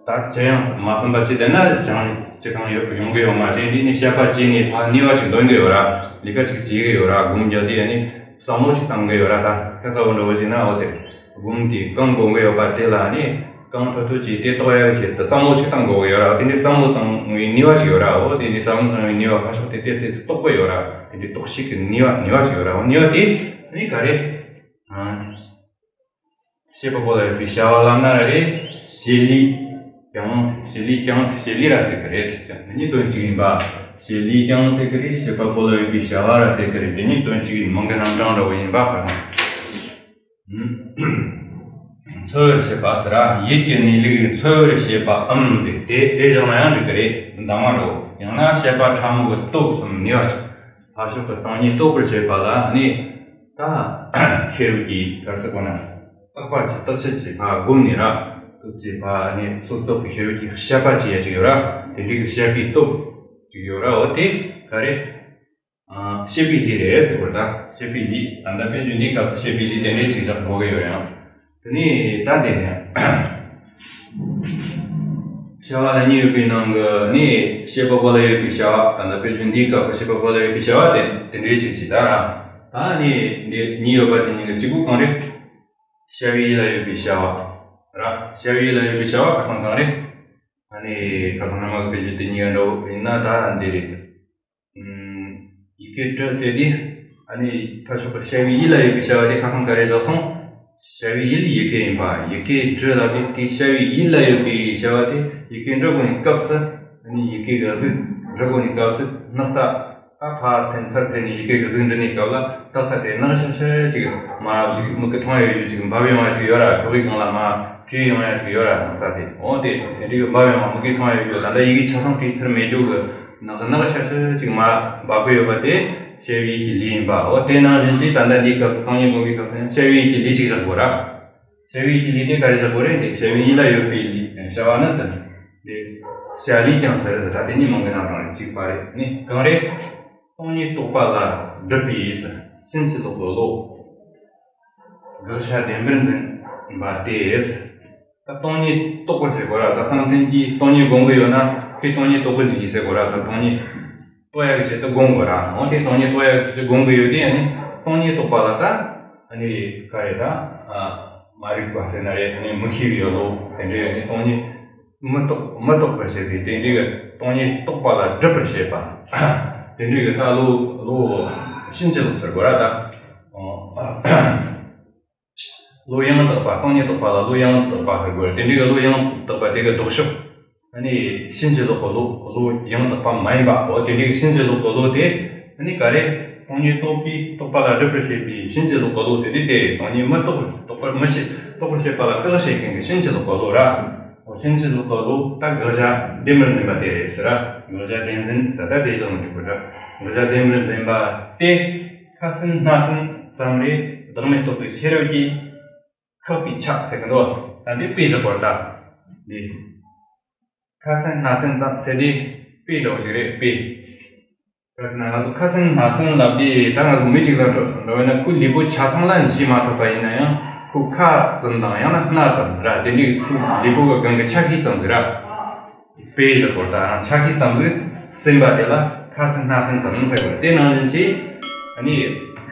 ད་ཅི་ཡང་མ་བསམ་པ་བྱས་བསྡད་ན་ཅང་ཅི་གང་ཡོང་གི་ཡོད་མ་རེད། དེ་འདྲའི་ནས་བཤད་པ་བྱས་ནས་ཕར་ནུས་པ་ཞིག་འདོན་གི་ཡོད་ར། ལས་ཀ་ཅིག་བྱེད་གི་ཡོད་ར། སྒོམ་རྒྱག་དུས་ཡང་ནི་བསམ་བློ་ཞིག་བཏང་གི་ཡོད་ར། ད་ཁ་ཚ་བོ་འདྲ་བོ་བྱས་ན་འོ་དེ་སྒོམ་དེ་གང་དགོས་གི་ཡོད་པ་དེ་ལ་ནི། གང་ཐུབ་ཐུབ་ཀྱིས་དེ་རྟོགས་ཡག་གི་ཆེད་དུ་བསམ་བློ་ཅིག་བཏང་དགོས་ཀྱི་ཡོད་ར། དེ་འདྲའི་བསམ་བློ་བཏང་བའི་ནུས་པ་ཞིག་ཡོད་ར། འོ་དེ་འདྲའི་བསམ་བློ་བཏང་བའི་ནུས་པ་ཕར་ཕྱོགས་དེ་དེ་དེ་ཚོ་རྟོགས་པ་ཡོད་ར། དེ་འདྲའི་རྟོགས་ཤེས་ཀྱི་ནུས་པ་ནུས་པ་ཞིག་ཡོད་ར། འོ་ནུས་པ་དེ་ནི་ག་རེ། ཨ། བྱེད་པ་པོ་ལ་ཡོད་པའི་བྱ་བ་ལབ་ན་ར་རེད། བྱེད་ལས་ཀྱང་བྱེད་ལས་ཀྱང་བྱེད་ལས་ར་ཟེར་གི་རེད། ཟེར་ཀྱང་གཉིས་དོན་གཅིག་ཡིན་པ། བྱེད་ལས་ཀྱང་ཟེར་གི་རེད། བྱེད་པ་པོ་ལ་ཡོད་པའི་བྱ་བ་ར་ཟེར་གི་རེད། དེ་གཉིས་དོན་གཅིག་ཡིན། མིང་གི་རྣམ་གྲངས་འདྲ་བོ་ཡིན་པ་ཁ་སང་། འཚོལ་བར་བྱེད་པ་ཟེར་ར། ཡིད་ཀྱི་གནས་ལུགས་འཚོལ་བར་བྱེད་པའམ་ཟེར་དེ་དེ་བཞག་ན་ཡང་འགྲིག་གི་རེད། འདང་མ་འགྲོ། ཡང་ན་བཤད་པ་ཕྲ་མོ་གི་སྟོབས་སམ་ནུས་པ་ཞིག་ཕར་ཕྱོགས་ཀྱི་སྟེང་ཉིད་རྟོགས་པར་བྱེད་པ་ལ་ནི་ད་ཤེས་རབ་ཀྱིས་ག་རེ་ཟེར་དགོས་ན། བརྟག་པ་བྱེད། བརྟག་དཔྱད་བྱེད་པ་སྒོམ་ནས་ར། དུ་བྱེད་པ་ནི་སོ་སོ་སྟོབས་ཀྱི་ཤེས་རབ་ཀྱིས་བཤད་པ་བྱེད་ཡ་ཅིག་ཡོད་ར། དེ་འདྲའི་གི་བཤད་པའི་སྟོབས་ཅིག་ཡོད་ར། འོ་དེ་ག་རེ། ཨ། བྱེད་པའི་ལས་རེད་ཟེར་བ་ད། བྱེད་པའི་ལས། ད་ལྟ་དཔེ་བརྗོད་འདིའི་སྐབས་སུ་བྱེད་པའི་ལས་དེ་འདྲའི་ཅིག་བཞག་དགོས་ཀྱི་ཡོད་ཡང་། དེ་ནས་ད་དེ་ནས་བྱ་བ་ལ་གཉིས་ཡོད་པའི་ནང་གི་ནི་བྱེད་པ་པོ་ལ་ཡོད་པའི་བྱ་བ། ད་ལྟ་དཔེ་བརྗོད་འདིའི་སྐབས་ཀྱི་བྱེད་པ་པོ་ལ་ཡོད་པའི་བྱ་བ་དེ་དེ་འདྲའི་ཅིག་ཅིག་ད་ར། ད་ནི་འདི་གཉིས་ཡོད་པ་དེ་གཉིས་ཀྱི་གཅིག་པུ་གང་རེད། བྱ་བའི་ཡུལ་ལ་ཡོད་པའི་བྱ་བ་ར། བྱ་བའི་ཡུལ་ལ་ཡོད་པའི་བྱ་བ་ཁ་སང་གང་རེད། ཨ་ནི་ཁ་སང་སྔ་མ་གི་དཔེ་བརྗོད་དེ་གཉིས་ཀ་འདྲ་བོ་ཡིན་ན་ད་འདི་རེད། ཡི་གེ་འབྲུ་ཟེར་དུས། ཨ་ནི་ཕར་ཕྱོགས་པ་བྱ་བའི་ཡུལ་ལ་ཡོད་པའི་བྱ་བ་དེ་ཁ་སང་ག་རེ་བཞག་སོང་། བྱ་བའི་ཡུལ་ཡི་གེ་ཡིན་པ། ཡི་གེ་འབྲུ་ལབ་དུས་དེ་བྱ་བའི་ཡུལ་ལ་ཡོད་པའི་བྱ་བ་དེ་ཡི་གེ་འབྲི་དགོས་ནས་སྐབས་སུ། ཨ་ནི་ཡི་གེ་གི་གཟུགས་འབྲི་དགོས་ནས་སྐབས་སུ་སྣག་ཚ། ད་ཕར་འཐེན་ཚུར་འཐེན་ནས་ཡི་གེ་གི་གཟུགས་འབྲི་ནས་སྐབས་ལ་སྣག་ཚ་དེ་ནག་ཤར་ཤར་ཅིག་མ་མིག་གིས་མཐོང་ཡ་ཡོད་ཅིག་འབབ་ཡོང་ཡ་ཅིག་ཡོད་ར། ཁོག་གི་སྒང་ལ་མར་བྲོས་ཡོང་ཡ་ཅིག་ཡོད་ར། སྣག་ཚ་དེ་འོ་དེ་དེ་འདྲའི་འབབ་ཡོང་བ་མིག་གིས་མཐོང་ཡ་ཡོད་རྒྱུ། ད་ལྟ་ཡི་གེ་ཆ་ཚང་བྲིས་ཚར་མེད་རྒྱུ་གི། ནག་ནག་ཤ་ཤ་ཅིག་མ་འབབ་གི་ཡོད་པ་དེ་བྱ་བའི་ཡིད་ཀྱི་ལས་ཡིན་པ། འོ་དེ་ནང་བཞིན་གྱིས་ད་ལྟ་འདིའི་སྐབས་སུ་སྟོང་ཉིད་སྒོམ་པའི་སྐབས་སུ་ཡང་བྱ་བའི་ཡིད་ཀྱི་ལས་གཅིག་བཞག་དགོས་ར། བྱ་བའི་ཡིད་ཀྱི་ལས་དེ་ག་རེ་བཞག་དགོས་རེད། དེ་བྱ་བའི་ཡིད་ལ་ཡོད་པའི་ལས་བྱ་བ་ནི་ཟེར། དེ་བྱ་ལས་ཀྱང་ཟེར་ཟེར། ད་དེ་གཉིས་མང་གི་ནང་དང་གཅིག་པ་རེད། ནི་གང་རེད། སྟོང་ཉིད་རྟོགས་པ་ལ་སྒྲིབ་པའི་ཡིད་ཟེར། ཕྱིན་ཅི་ལོག་གི་བློ། དགག་བྱ་བདེན་པར་འཛིན་པ་སྟེ། ད་སྟོང་ཉིད་རྟོགས་པར་བྱེད་དགོས་ར། ད་བསམ་གཏན་གྱིས་སྟོང་ཉིད་སྒོམ་གྱི་ཡོད་ན་ཁོས་སྟོང་ཉིད་རྟོགས་ཀྱི་འཇུག་གི་ཟེར་དགོས་ར། ད་སྟོང་ཉིད་རྟོགས་ཡག་གི་ཆེད་དུ་སྒོམ་དགོས་ར། འོ་དེ་སྟོང་ཉིད་རྟོགས་ཡག་གི་ཆེད་དུ་སྒོམ་གྱི་ཡོད་དེ། ཨ་ནི་སྟོང་ཉིད་རྟོགས་པ་ལ་ད་ཨ་ནི་ག་རེ་ད་མ་རིག་པ་ཟེར་ན་རེད། ཨ་ནི་མི་ཤེས་པའི་བློ་དེ་འདྲའི། ཨ་ནི་སྟོང་ཉིད་མི་རྟོགས་མི་རྟོགས་པར་བྱེད་པའི་དེ་འདྲའི་གི་སྟོང་ཉིད་རྟོགས་པ་ལ་སྒྲིབ་པར་བྱེད་པ་དེ་འདྲའི་གི་ད་བློ་བློ་ཕྱིན་ཅི་ལོག་ཟེར་དགོས་ར་ད། ཨོ། བློ་ཡང་དག་པ། སྟོང་ཉིད་རྟོགས་པ་ལ་བློ་ཡང་དག་པ་ཟེར་དགོས་རེད། དེ་འདྲའི་གི་བློ་ཡང་དག་པ་དེ་གི་ལྡོག་ཕྱོགས། ཨ་ནི་ཕྱིན་ཅི་ལོག་གི་བློ། བློ་ཡང་དག་པ་མ་ཡིན་པ། འོ་དེ་འདྲའི་གི་ཕྱིན་ཅི་ལོག་གི་བློ་དེ་ཨ་ནི་ག་རེ། སྟོང་ཉིད་རྟོགས་པའི་རྟོགས་པ་ལ་སྒྲིབ་པར་བྱེད་པའི་ཕྱིན་ཅི་ལོག་གི་བློ་ཟེར་དུས་དེ་སྟོང་ཉིད་མི་རྟོགས་པར་རྟོགས་པར་མི་བྱེད། རྟོགས་པར་བྱེད་པ་ལ་བཀག་བྱེད་མཁན་གྱི་ཕྱིན་ཅི་ལོག་གི་བློ་ར། འོ་ཕྱིན་ཅི་ལོག་གི་བློ་ད་དགག་བྱ་བདེན་པར་འཛིན་པ་དེ་རེད་ཟེར་ར། དགག་བྱ་བདེན་འཛིན་ཟེར་ད་དེ་བཞག་ན་འགྲིག་པ་འདྲ། དགག་བྱ་བདེན་པར་འཛིན་པ་སྟེ། ཁ་སེམས་སྣ་སེམས་ཙམ་རེ་བདག་མེད་རྟོགས་པའི་ཤེས་རབ་ཀྱིས་ཁེགས་པའི་ཆ་ཟེར་གི་འདུག་ད་འདི་དཔེ་བཞག་པར་ལྟ། འདི་ཁ་སེམས་སྣ་སེམས་ཙམ་ཟེར་དེ་དཔེ་འདྲ་བོ་ཞིག་རེད། དཔེ། ཁ་སེམས་སྣ་ང་ཚོ་ཁ་སེམས་སྣ་སེམས་ལབ་དེ་ད་ང་ཚོ་མི་གཅིག་དང་འདྲ་བས་ན་ཁོའི་ལུས་པོ་ཆ་ཚང་ལ་འཇུ་མ་ཐུབ་པ་ཡིན་ན་ཡང་ཁོའི་ཁ་ཙམ་དང་ཡང་ན་སྣ་ཙམ་ར། དེ་འདྲའི་ཁོའི་ལུས་པོ་གི་སྒང་གི་ཆ་ཤས་ཙམ་ཟིག་ར། དཔེ་བཞག་པར་ལྟ། ཆ་ཤས་ཙམ་གྱིས་ཟིན་པ་དེ་ལ་ཁ་སེམས་སྣ་སེམས་ཙམ་ཟེར་དགོས། དེ་ནང་བཞིན་གྱིས་ཨ་ནི་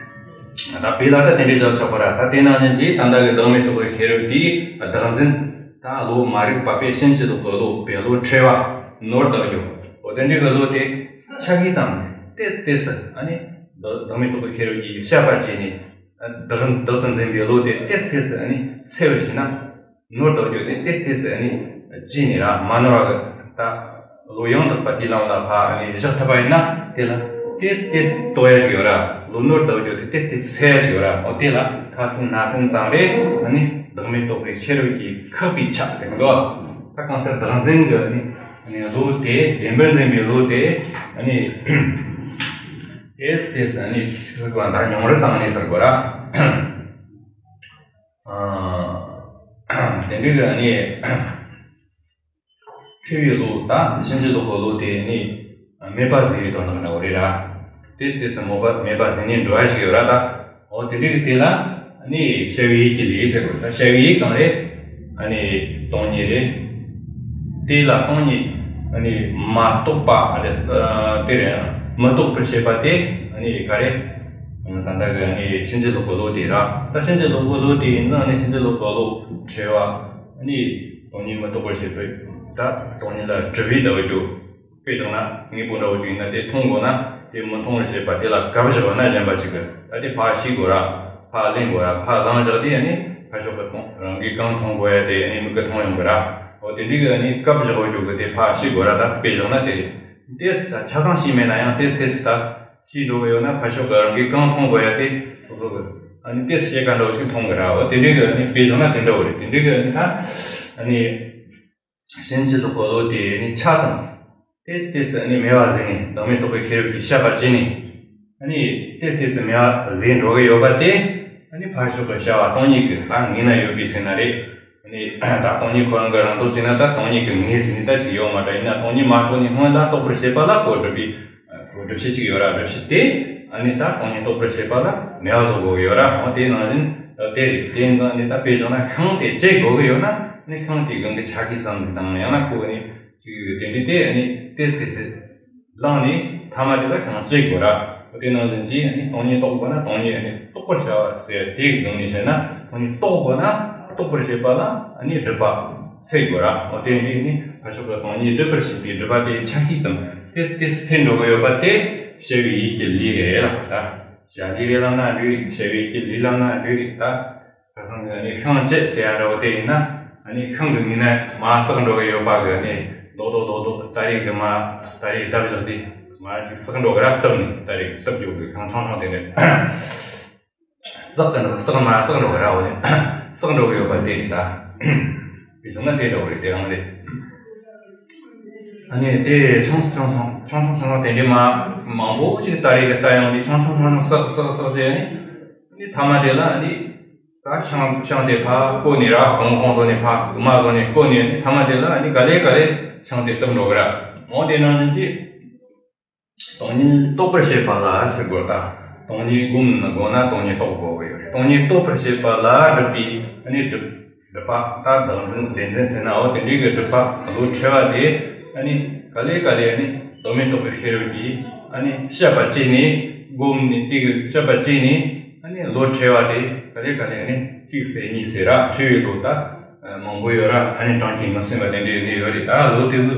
ད་དཔེ་ལ་ད་དེ་འདྲའི་བཞག་ཆོག་པ་ར། ད་དེ་ནང་བཞིན་གྱིས་ད་ལྟ་གི་བདག་མེད་རྟོགས་པའི་ཤེས་རབ་དེའི་བདག་འཛིན། ད་བློ་མ་རིག་པ་པས་ཕྱིན་ཅི་ལོག་གི་བློ། བློ་ཁྲེལ་བ། ནོར་བདག་འཇོག་འོ་དེ་འདྲའི་གི་བློ་དེ་ཆ་ཤས་ཙམ་ཏེ་ཏེ་སི་ཨ་ནི་བདག་མེད་རྟོགས་པའི་ཤེས་རབ་ཀྱིས་དཔྱད་པ་བྱས་ནས། བདག་བདག་ཏུ་འཛིན་པའི་བློ་དེ་ཏེ་ཏེ་སི་ཨ་ནི་སེལ་བར་བྱས་ན། ནོར་བདག་འཇོག་དེ་ཏེ་ཏེ་སི་ཨ་ནི་བརྗེད་ནས་ར། མ་ནོར་བ་གི་ད་བློ་ཡང་དག་པ་དེའི་ལམ་ལ་ཕར་ཨ་ནི་བཞག་ཐུབ་པ་ཡིན་ན། དེ་ལ་ཏེ་ཏེ་སི་རྟོགས་ཡ་ཞིག་ཡོད་ར། བློ་ནོར་བདག་འཇོག་དེ་ཏེ་ཏེ་སི་སེལ་ཡ་ཞིག་ཡོད་ར། འོ་དེ་ལ་ཁ་སེམས་སྣ་སེམས་ཙམ་རེ་ཨ་ནི་བདག་མེད་རྟོགས་པའི་ཤེས་རབ་ཀྱིས་ཁེགས་པའི་ཆ་དེ་མི་འདུག་ད་གང་ལྟར་བདག་འཛིན་གྱི་ཨ་ནི་ཨ་ནི་བློ་དེ། བདེན་པར་འཛིན་པའི་བློ་དེ་ཨ་ནི་ཏེ་ཏེ་སི་ཨ་ནི་ཟེར་བ་ད་མྱོང་རོལ་བཏང་ནས་ཟེར་དགོས་ར། ཨ། དེ་འདྲའི་གི་ཨ་ནི་ཁྲེལ་བའི་བློ་དང་ཕྱིན་ཅི་ལོག་གི་བློ་དེ་ནི་མེད་པ་བཟོས་པའི་དོན་དག་འདྲ་བོ་རེད་ར། དེ་དེ་སེམས་མོ་པ་མེད་པ་བཟོས་ནས་འགྲོ་ཡ་ཞིག་ཡོད་ར་ད། འོ་དེ་འདྲའི་གི་དེ་ལ་ཨ་ནི་བྱ་བའི་ཡིད་ཀྱི་ལས་ཟེར་དགོས། ད་བྱ་བའི་ཡིད་གང་རེད། ཨ་ནི་སྟོང་ཉིད་རེད། དེ་ལ་སྟོང་ཉིད་ཨ་ནི་མ་རྟོགས་པ། ཨ་ནི་ཨ་དེ་རེད། མི་རྟོགས་པར་བྱེད་པ་དེ་ཨ་ནི་ག་རེ། ད་ལྟ་གི་ཨ་ནི་ཕྱིན་ཅི་ལོག་གི་བློ་དེ་ར། ད་ཕྱིན་ཅི་ལོག་གི་བློ་དེ་ཡིན་ན་ཨ་ནི་ཕྱིན་ཅི་ལོག་གི་བློ་ཁྲེལ་བ། ཨ་ནི་སྟོང་ཉིད་མི་རྟོགས་པར་བྱེད་པའི། ད་སྟོང་ཉིད་ལ་སྒྲིབ་པའི་ལྡོག་རྒྱུ། དཔེ་བཞག་ན་དངོས་པོ་འདྲ་བོ་ཅིག་ཡིན་ན་དེ་མཐོང་དགོས་ན་དེ་མི་མཐོང་བར་བྱེད་པ་དེ་ལ་གབ་བཞག་ན་གཞན་པ་ཅིག་གིས། ད་དེ་ཕར་ཞིག་དགོས་ར། ཕར་ལེན་དགོས་ར། ཕར་ལེན་བཞག་དེ་ཨ་ནི་ཕར་ཕྱོགས་ཀྱི་མཐོང་། རང་གིས་གང་མཐོང་དགོས་ཡ་དེ་ཨ་ནི་མིག་གིས་མཐོང་ཡོང་གི་ར། འོ་དེ་འདྲའི་གི་ཨ་ནི་གབ་བཞག་རྒྱུ་གི་དེ་ཕར་ཞིག་དགོས་ར། ད་དཔེ་བཞག་ན་དེ་རེད། དེ་ཆ་ཚང་ཤེས་མེད་ན་ཡང་དེ་དེ་ད་ཤེས་འགྲོ་གི་ཡོད་ན་ཕར་ཕྱོགས་ཀྱི་རང་གིས་གང་མཐོང་དགོས་ཡ་དེ་སོ་སོ་གི་ཨ་ནི་དེ་ཤེས་ག་འདྲ་བོ་ཅིག་མཐོང་གི་ར། འོ་དེ་འདྲའི་གི་ཨ་ནི་དཔེ་བཞག་ན་དེ་འདྲ་བོ་རེད། དེ་འདྲའི་གི་ཨ་ནི་ད་ཨ་ནི། ཕྱིན་ཅི་ལོག་གི་བློ་དེ་ནི་ཆ་ཙམ། ཏེ་ཏེ་སི་ནི་མེད་པ་བཟོས་ནས། བདག་མེད་རྟོགས་པའི་ཤེས་རབ་ཀྱིས་དཔྱད་པ་བྱས་ནས། ནི་ཏེ་ཏེ་སི་མེད་པ་བཟོས་འགྲོ་གི་ཡོད་པ་དེ། ནི་ཕར་ཕྱོགས་ཀྱི་བྱ་བ་སྟོང་ཉིད་ཀྱི་ད་ངོས་ན་ཡོད་པའི་ཚེ་ན་རེད། ནི་ད་སྟོང་ཉིད་ཁོ་རང་གི་རང་སྟོབས་བྱས་ན་ད་སྟོང་ཉིད་ཀྱི་ངོས་ཟིན་ནས་ད་ཅིག་ཡོད་མ་འདྲ། ཡིན་ན་སྟོང་ཉིད་མ་རྟོགས་ནས་སྔོན་ལ་རྟོགས་པར་བྱེད་པ་ལ་ཁོ་སྒྲུབ་པའི། སྒྲུབ་བྱེད་ཅིག་ཡོད་ར། སྒྲུབ་བྱེད་དེ་ཨ་ནི་ད་སྟོང་ཉིད་རྟོགས་པར་བྱེད་པ་ལ་མེད་པ་བཟོ་དགོས་ཀྱི་ཡོད་ར། འོ་དེ་ནང་བཞིན་དེ་རེད། དེ་ཡིན་ཙང་ནི་ད་དཔེ་བཞག་ན་ཤིང་དེ་བཅད་དགོས་ཀྱི་ཡོད་ན་ནི་ཤིང་དེའི་སྒང་གི་ཆ་ཤས་ཙམ་ཞིག་དང་། ཡང་ན་ཁོ་ནི་ཅིག་དེ་འདྲ་དེ་ཨ་ནི་དེ་དེ་ཚེ་བླངས་ནས་མཐའ་མ་དེ་ལ་ཤིང་བཅད་དགོས་ར། འོ་དེ་ནང་བཞིན་གྱིས་ཨ་ནི་སྟོང་ཉིད་རྟོགས་དགོས་ན་སྟོང་ཉིད་ཨ་ནི་རྟོགས་པར་བྱ་བ་ཟེར། དེའི་སྒང་ནས་བཤད་ན་སྟོང་ཉིད་རྟོགས་དགོས་ན་རྟོགས་པར་བྱེད་པ་ལ་ཨ་ནི་སྒྲིབ་པ་སེལ་དགོས་ར། འོ་དེ་འདྲ་ནི་ཕར་ཕྱོགས་ཀྱི་སྟོང་ཉིད་སྒྲིབ་པར་བྱེད་པའི་སྒྲིབ་པ་དེ་ཆ་ཤས་ཙམ། དེ་དེ་སེལ་འགྲོ་གི་ཡོད་པ་དེ་བྱ་བའི་ཡིད་ཀྱི་ལས་རེད་ལ། ད་བྱ་ལས་རེད་ལབ་ན་འགྲིག་རེད། བྱ་བའི་ཡིད་ཀྱི་ལས་ལབ་ན་འགྲིག་རེད། ད་ཁ་སང་གི་ཨ་ནི་ཤིང་བཅད་ཟེར་ཡ་འདྲ་བོ་དེ་ཡིན་ན། ཨ་ནི་ཤིང་གི་ངོས་ན་མར་ཟག་འགྲོ་གི་ཡོད་པ་གི་ཨ་ནི་རྡོག་རྡོག་རྡོག་རྡོག་སྟ་རེ་གི་མར་སྟ་རེ་བརྡབ་བཞག་དེ་མར་ཅིག་ཟག་འགྲོ་གི་ར། བརྡབ་ནས་སྟ་རེ་བརྡབ་རྒྱུ་གི་ཤིང་ཆུང་ཆུང་དེ་འདྲ། ཟག་གི་འགྲོ། ཟག་མར་ཟག་འགྲོ་གི་ར། འོ་ནི་ཟག་འགྲོ་གི་ཡོད་པ་དེ་རེད་ད། དེ་བྱུང་ན་དེ་འདྲ་བོ་རེད། དེ་རང་རེད། ཨ་ནི་དེ་ཆུང་ཆུང་ཆུང་ཆུང་ཆུང་ཆུང་དེ་འདྲའི་མ་མང་པོ་ཅིག་ལྟ་རེ་གི་ལྟ་ཡོང་དུས། ཆུང་ཆུང་ཆུང་ཆུང་བསགས་བསགས་བསགས་བྱས་ནས། ཨ་ནི་མཐའ་མ་དེ་ལ་ཨ་ནི་ད་ཆང་ཆང་དེ་ཕར་བཀོལ་ནས་ར། གོང་གོང་བཟོ་ནས། ཕར་མ་བཟོ་ནས་བཀོལ་ནས། ཨ་ནི་མཐའ་མ་དེ་ལ་ཨ་ནི་ག་ལེ་ག་ལེ་ཆང་དེ་བཏུབ་འགྲོ་གི་ར། འོ་དེ་ནང་བཞིན་གྱི། སྟོང་ཉིད་རྟོགས་པར་བྱེད་པ་ལ་ཟེར་དགོས་ད། སྟོང་ཉིད་སྒོམ་ན་དགོས་ན་སྟོང་ཉིད་རྟོགས་དགོས་ཀྱི་ཡོད་རེད། སྟོང་ཉིད་རྟོགས་པར་བྱེད་པ་ལ་སྒྲུབ་པའི་ཨ་ནི་སྒྲུབ་སྒྲུབ་པ། ད་བདག་འཛིན་བདེན་འཛིན་ཟེར་ན། འོ་དེ་འདྲའི་གི་སྒྲུབ་པ་བློ་འཁྲི་བ་དེ་ཨ་ནི་ག་ལེ་ག་ལེ་ཨ་ནི་རྟོག་མེད་རྟོགས་པའི་ཤེས་རབ་ཀྱིས་ཨ་ནི་དཔྱད་པ་བྱས་ནས། སྒོམ་ནས། དེ་གི་དཔྱད་པ་བྱས་ནས་ཨ་ནི་བློ་འཁྲི་བ་དེ་ག་ལེ་ག་ལེ་ཨ་ནི་གཅིག་བསལ་གཉིས་བསལ་ར། འཁྲི་བའི་བློ་ད། མང་པོ་ཡོད་ར། ཨ་ནི་གྲངས་ཀྱིས་མི་ཟིན་པ་དེ་འདྲ་ཡོད་ནི་ཡོད་རེད། ད་བློ་དེ་ཚོ་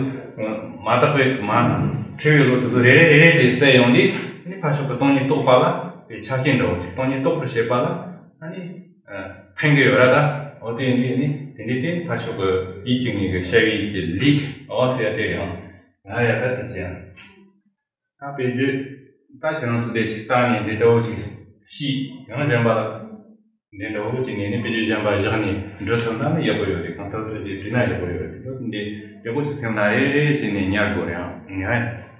མ་དག་པའི་མ་འཁྲི་བའི་བློ་དེ་ཚོ་རེ་རེ་རེ་རེ་བྱས་བསལ་ཡོང་དུས། ཨ་ནི་ཕར་ཕྱོགས་ཀྱི་སྟོང་ཉིད་རྟོགས་པ་ལ་དེ་ཆ་རྐྱེན་འདྲ་བོ་ཅིག་སྟོང་ཉིད་རྟོགས་པར་བྱེད་པ་ལ་ཨ་ནི་ཕན་གི་ཡོད་ར། ད་འོ་དེ་ཡིན་དུས་ནི་དེ་འདྲའི་དེ་ཕར་ཕྱོགས་ཀྱི་ཡིད་ཀྱི་ངོས་ཀྱི་བྱ་བའི་གི་ལས། འོ་ཟེར་དེ་ཡང་ང་ཡ་ད་དེ་ཟེར་ཡང་། ད་དཔེ་བརྗོད། ད་ཁྱེད་རང་ཚོ་དེ་ཅིག་བལྟས་ནས་འདི་འདྲ་བོ་ཅིག་ཤེས། ཡང་གཞན་པ་ལ་འདི་འདྲ་བོ་ཅིག་ནས་ནི་དཔེ་བརྗོད་གཞན་པ་བཞག་ནས་འབྲི་ཐུབ་ན་ནི་ཡག་པོ་ཡོད་རེད། གང་ཐུབ་ཐུབ་ཅིག་བྲིས་ན་ཡག་པོ་ཡོད་རེད། འདི་ཡག་པོ་ཞིག་སེམས་ལ་རེ་རེ་བྱས་ནས་ཉར་དགོས་རེད། ཨང་། ཡང་།